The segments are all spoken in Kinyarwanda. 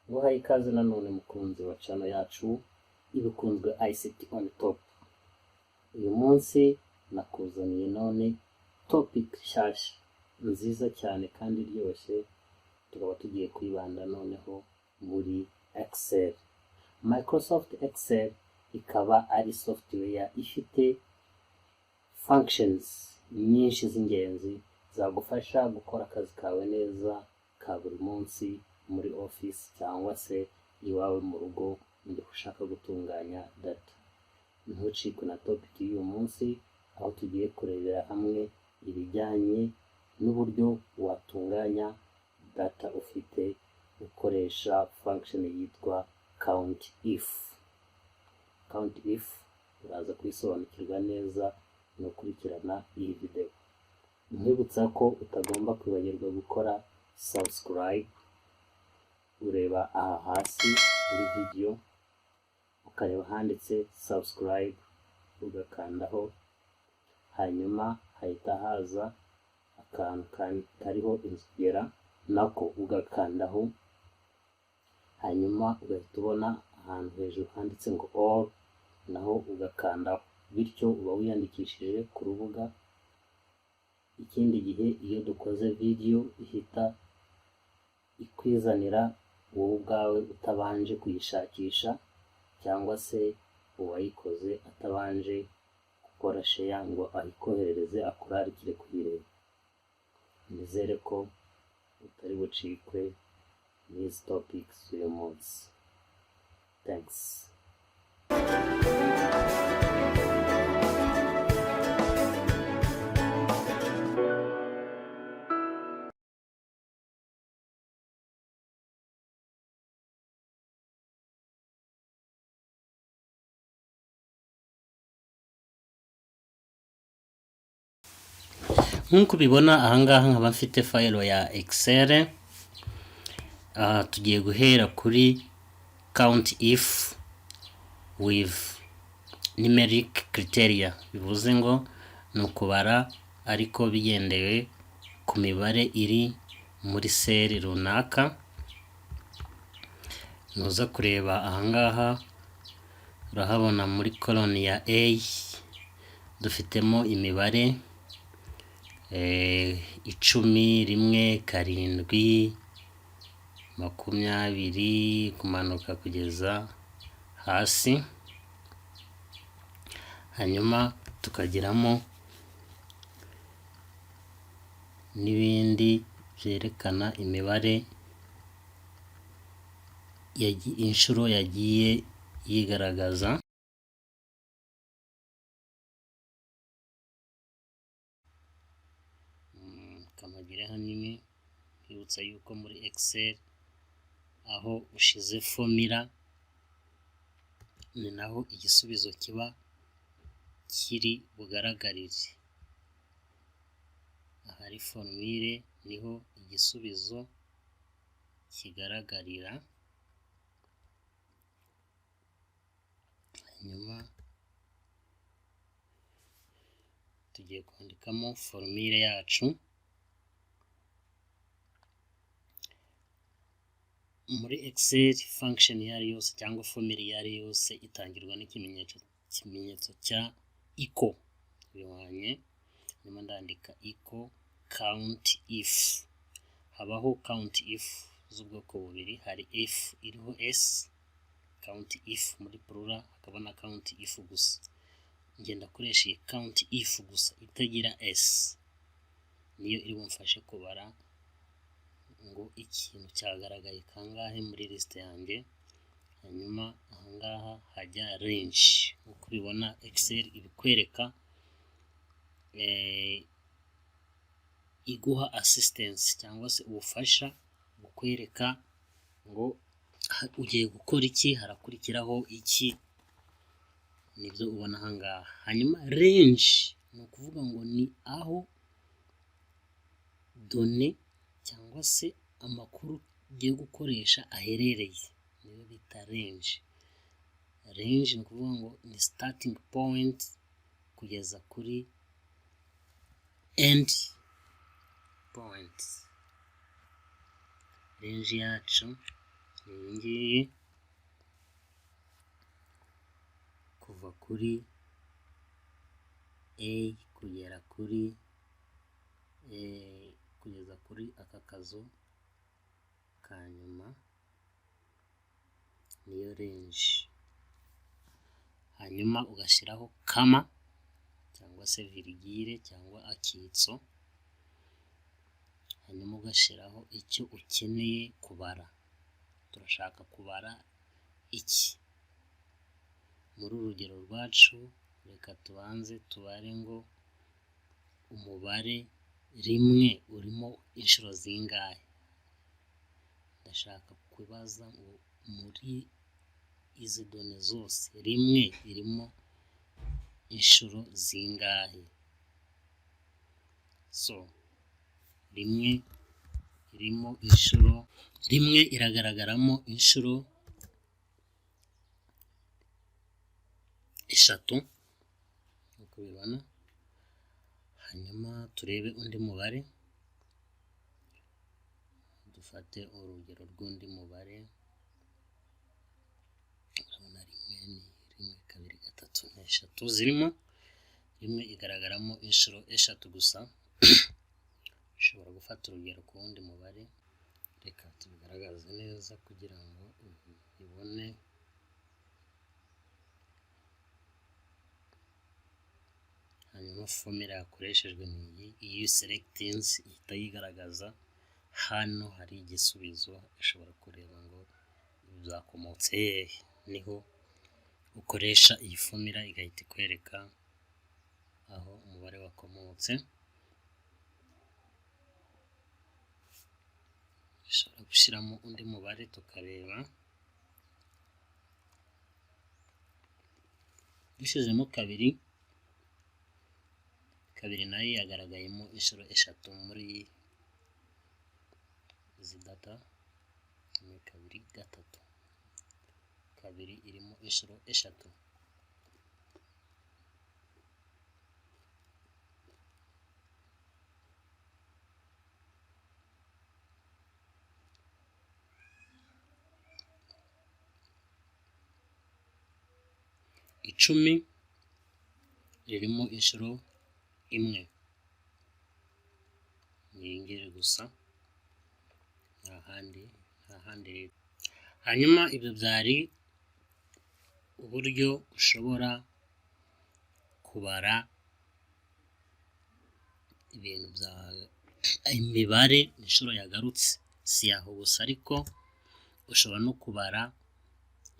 Nguhaye ikaze nanone, mukunzi wa channel yacu Ibikunzwe ICT on Top. Uyu munsi nakuzaniye none topic nshyashya nziza cyane kandi iryoshye, tukaba tugiye kwibanda noneho muri Excel. Microsoft Excel ikaba ari software ifite functions nyinshi z'ingenzi zagufasha gukora akazi kawe neza ka buri munsi muri office cyangwa se iwawe mu rugo mu gihe ushaka gutunganya data. Ntucikwe na topic y'uyu munsi, aho tugiye kurebera hamwe ibijyanye n'uburyo watunganya data ufite ukoresha function yitwa count if. Count if uraza kuyisobanukirwa neza ni ukurikirana iyi video. Nkwibutsa ko utagomba kwibagirwa gukora subscribe. Ureba aha hasi muri video, ukareba ahanditse subscribe, ugakandaho, hanyuma hahita haza akantu kariho inzogera, nako ugakandaho, hanyuma ugahita ubona ahantu hejuru handitse ngo all, naho ugakandaho. Bityo uba wiyandikishije ku rubuga. Ikindi gihe iyo dukoze video ihita ikwizanira wowe ubwawe utabanje kuyishakisha, cyangwa se uwayikoze atabanje gukora share ngo ayikoherereze akurarikire kuyireba. Nizere ko utari bucikwe n'izi topics z'uyu munsi. Thanks. Nk'uko ubibona ahangaha, nkaba mfite file ya Excel. Aha tugiye guhera kuri count if with numeric criteria, bivuze ngo ni ukubara ariko bigendewe ku mibare iri muri cell runaka. Nuza kureba ahangaha, urahabona muri colonne ya A dufitemo imibare 10, 1, 7, 20, kumanuka kugeza hasi. Hanyuma tukagiramo n'ibindi byerekana imibare inshuro yagiye yigaragaza. Kamagire hanini, nkwibutsa yuko muri Excel aho ushize formula ni naho igisubizo kiba kiri bugaragarire. Ahari formule niho igisubizo kigaragarira. Hanyuma tugiye kwandikamo formule yacu. Muri Excel, function iyo ari yose cyangwa formule iyo ari yose itangirwa n'ikimenyetso, ikimenyetso cya equal bihwanye. Nyuma ndandika equal count if. Habaho count if z'ubwoko bubiri: hari if iriho s, count if muri plural, hakaba na count if gusa. Ngenda akoresha iyi count if gusa itagira s, niyo iri bumfashe kubara ngo ikintu cyagaragaye kangahe muri lisite yanjye. Hanyuma ahangaha hajya range. Nk'uko ubibona, Excel ibikwereka, iguha assistance cyangwa se ubufasha bukwereka ngo ugiye gukora iki, harakurikiraho iki, nibyo ubona ahangaha. Hanyuma range ni ukuvuga ngo ni aho données cyangwa se amakuru ugiye gukoresha aherereye, niyo bita range. Range ni ukuvuga ngo ni starting point kugeza kuri end point. Range yacu Ni iyi ngiyi, kuva kuri A kugera kuri kugeza kuri aka kazu ka nyuma, niyo range. Hanyuma ugashyiraho comma cyangwa se virgule cyangwa akitso, hanyuma ugashyiraho icyo ukeneye kubara. Turashaka kubara iki? Muri uru rugero rwacu, reka tubanze tubare ngo umubare 1 urimo inshuro zingahe? Ndashaka kubaza ngo muri izi données zose 1 irimo inshuro zingahe? So 1 irimo inshuro 1, iragaragaramo inshuro 3 nk'uko ubibona. Hanyuma turebe undi mubare, dufate urugero rw'undi mubare. Urabona 1 ni 1, 2, 3, ni 3 zirimo, 1 igaragaramo inshuro 3 gusa. Ushobora gufata urugero ku wundi mubare. Reka tubigaragaze neza kugira ngo ubibone. Hanyuma formula yakoreshejwe ni iyi. Iyo uselectinze ihita yigaragaza hano hari igisubizo, ushobora kureba ngo byakomotse hehe. Niho ukoresha iyi formula igahita ikwereka aho umubare wakomotse. Ushobora gushyiramo undi mubare tukareba. Dushyizemo 2, 2 nayo yagaragayemo inshuro 3 muri izi data, 1, 2, 3, 2 irimo inshuro 3. 10 ririmo inshuro 1, ni iri ngiri gusa, nta handi, nta handi riri. Hanyuma ibyo byari uburyo ushobora kubara ibintu bya imibare inshuro yagarutse. Si aho gusa ariko, ushobora no kubara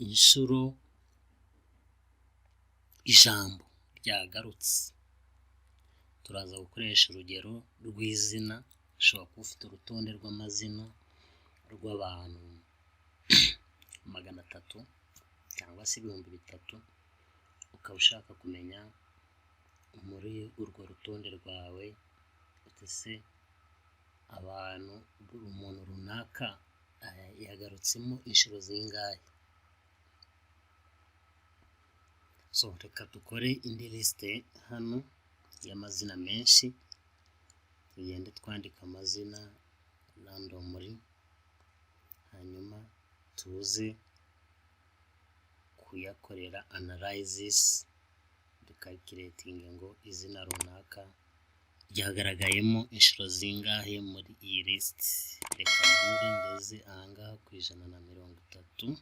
inshuro ijambo ryagarutse. Turaza gukoresha urugero rw'izina. Ushobora kuba ufite urutonde rw'amazina rw'abantu 300 cyangwa se 3000, ukaba ushaka kumenya muri urwo rutonde rwawe uti se abantu, umuntu runaka yagarutsemo inshuro zingahe? So reka dukore indi liste hano y'amazina menshi, tugende twandika amazina randomly, hanyuma tuze kuyakorera analysis, ducalculatinge ngo izina runaka ryagaragayemo inshuro zingahe muri iyi list. Reka manure ngeze ahangaha ku 130.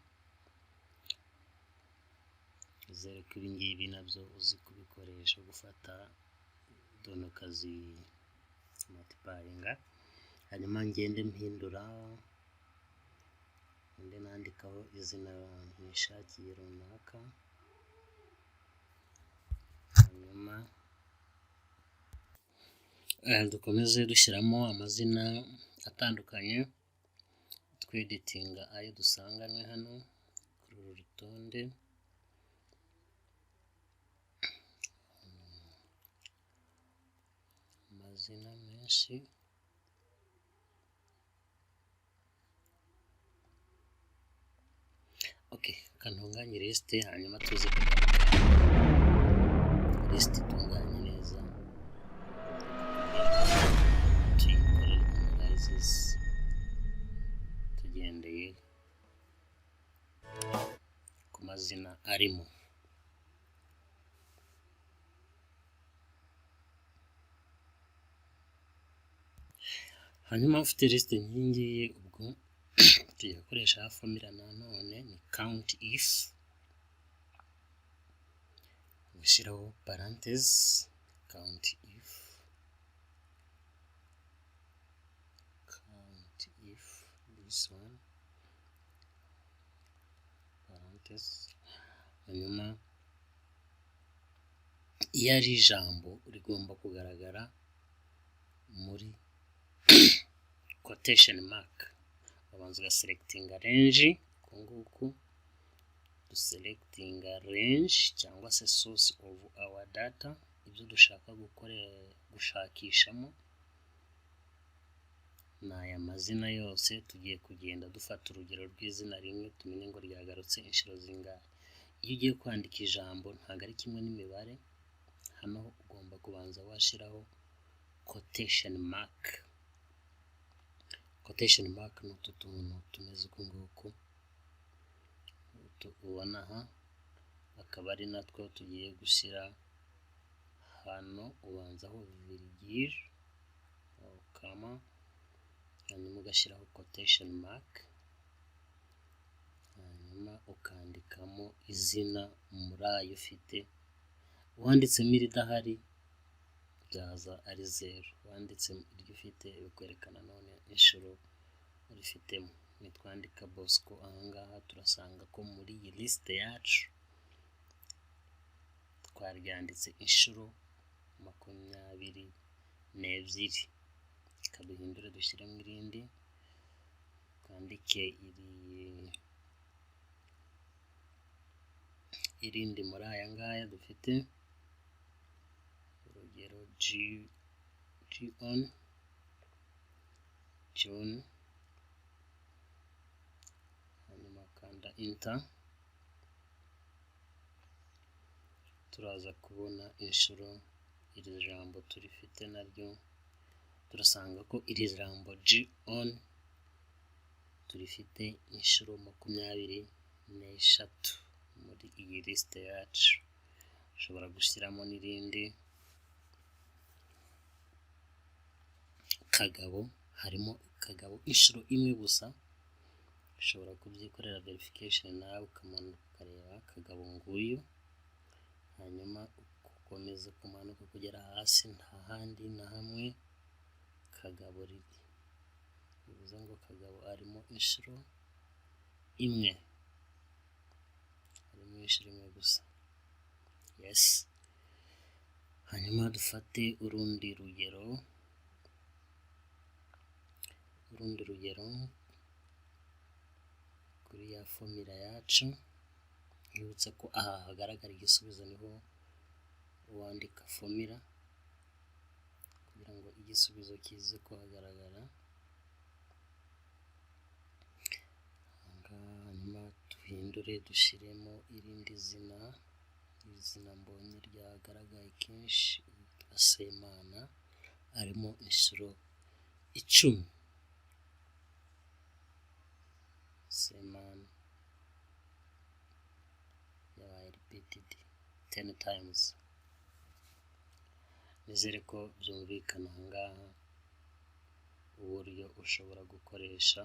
Nizere ko ibi ngibi nabyo uzi kubikoresha, gufata données ukazimultiplyinga. Hanyuma ngende mpindura, ngende nandikaho izina nishakiye runaka. Hanyuma dukomeze dushyiramo amazina atandukanye, tweditinga ayo dusanganywe hano kuri uru rutonde. Amazina menshi. Okay, kantunganye liste, hanyuma tuze kugaruka liste itunganye neza, tuyikorere analysis tugendeye mazina arimo. Hanyuma ufite lisite nk'iyi ngiyi, ubwo tugiye gukoresha ya formula nanone, ni count if, gushyiraho parenthèse, count if, count if this one, parenthèse. Hanyuma iyo ari ijambo rigomba kugaragara muri quotation mark. Ubanza ugaselectinga range uku nguku, duselectinga range cyangwa se source of our data, ibyo dushaka gushakishamo ni aya mazina yose. Tugiye kugenda dufata urugero rw'izina rimwe, tumenye ngo ryagarutse inshuro zingahe. Iyo ugiye kwandika ijambo ntabwo ari kimwe n'imibare, hano ugomba kubanza washyiraho quotation mark. Quotation mark ni utu tuntu tumeze uku nguku ubona aha, akaba ari natwo tugiye gushyira hano. Ubanzaho virgule, comma, hanyuma ugashyiraho quotation mark, hanyuma ukandikamo izina muri ayo ufite. Wanditsemo iridahari byaza ari zeru, wanditse iryo ufite bikwereka nanone inshuro urifitemo. Nitwandika Bosco ahangaha, turasanga ko muri iyi lisite yacu twaryanditse inshuro 22. Reka duhindure, dushyiremo irindi, twandike iri irindi muri aya ngaya dufite, urugero G G on John, hanyuma kanda enter, turaza kubona inshuro iri jambo turifite naryo. Turasanga ko iri jambo G on turifite inshuro 23 muri iyi lisite yacu. Ushobora gushyiramo n'irindi, Kagabo, harimo Kagabo inshuro imwe gusa. Ushobora kubyikorera verification nawe, ukamanuka ukareba Kagabo nguyu, hanyuma ugakomeza kumanuka kugera hasi, nta handi na hamwe Kagabo riri, bivuze ngo Kagabo arimo inshuro imwe, harimo inshuro imwe gusa. Yes. Hanyuma dufate urundi rugero, urundi rugero kuri ya formula yacu. Mwibutse ko aha hagaragara igisubizo niho wandika formula kugira ngo igisubizo kize kuhagaragara. Hanyuma duhindure, dushyiremo irindi zina. Izina mbonye ryagaragaye kenshi yitwa Semana, arimo inshuro 10. Semana yabaye repeated 10 times. Nizere ko byumvikana aha ngaha uburyo ushobora gukoresha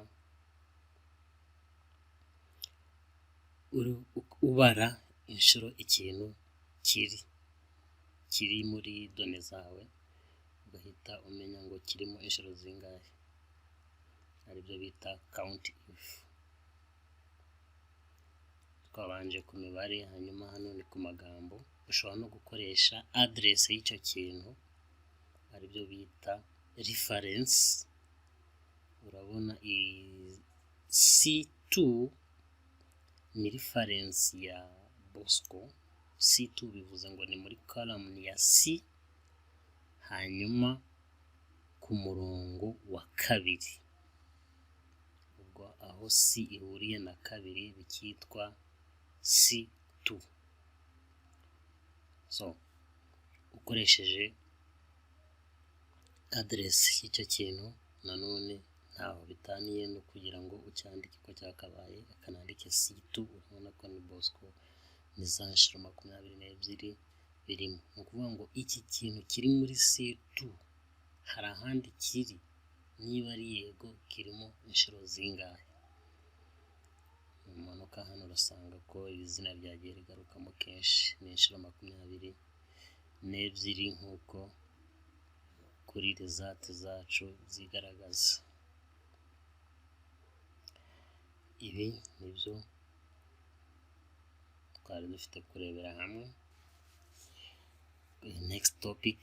ubara inshuro ikintu kiri muri données zawe, ugahita umenya ngo kirimo inshuro zingahe, aribyo bita count if. Twabanje ku mibare, hanyuma hano ni ku magambo. Ushobora no gukoresha aderese y'icyo kintu, aribyo bita reference. Urabona C2 ni reference ya Bosco. C2 bivuze ngo ni muri column ya C, hanyuma ku murongo wa kabiri. Ubwo aho C ihuriye na kabiri bikitwa C2. So ukoresheje aderesi y'icyo kintu nanone ntaho bitaniye no kugira ngo ucyandike uko cyakabaye. Akanandike C2, urabona ko ko ni Bosco, ni za nshuro 22 birimo. Ni ukuvuga ngo iki kintu kiri muri C2 hari ahandi kiri? Niba ari yego, kirimo inshuro zingahe? Numanuka hano urasanga ko iri zina ryagiye rigarukamo kenshi, ni inshuro 22 nk'uko kuri result zacu zigaragaza. Ibi nibyo twari dufite kurebera hamwe. Next topic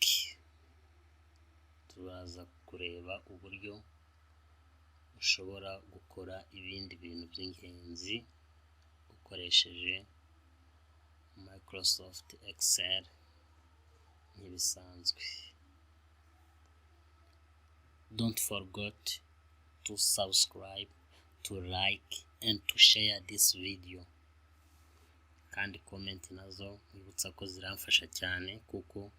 turaza kureba uburyo ushobora gukora ibindi bintu by'ingenzi ukoresheje Microsoft Excel nk'ibisanzwe. Don't forget to subscribe, to like and to share this video. Kandi comment nazo nkwibutsa ko ziramfasha cyane, kuko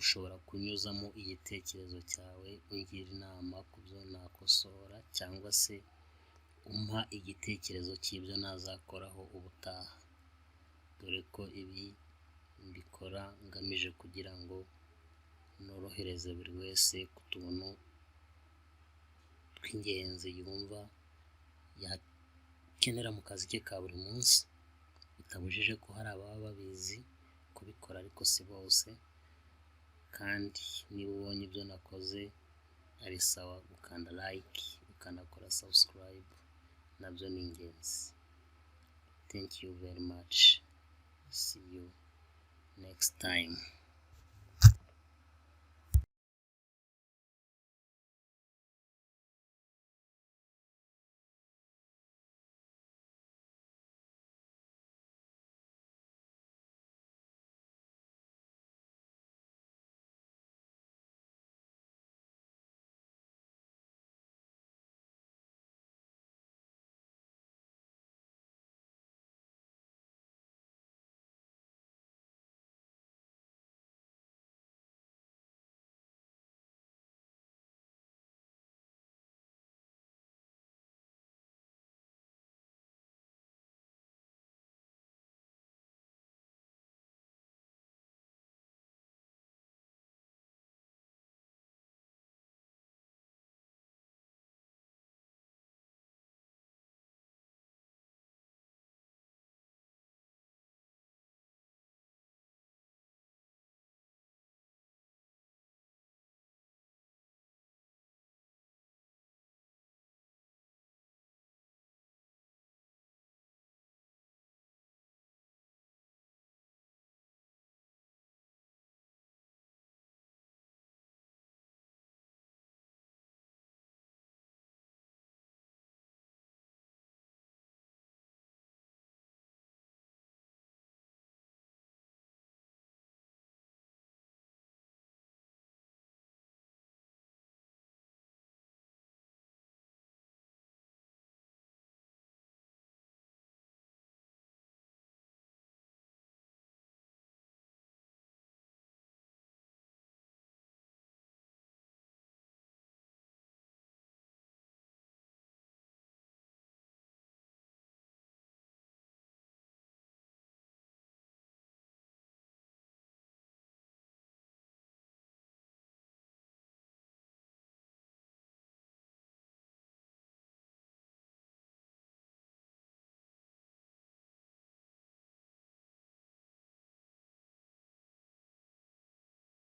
ushobora kunyuzamo igitekerezo cyawe ungira inama ku byo nakosora, cyangwa se umpa igitekerezo cy'ibyo nazakoraho ubutaha, dore ko ibi mbikora ngamije kugira ngo norohereze buri wese ku tuntu tw'ingenzi yumva yakenera mu kazi ke ka buri munsi. Bitabujije ko hari ababa babizi kubikora, ariko si bose. Kandi niba ubonye ibyo nakoze ari sawa, gukanda like ukanakora subscribe nabyo ni ingenzi. Thank you very much, see you next time.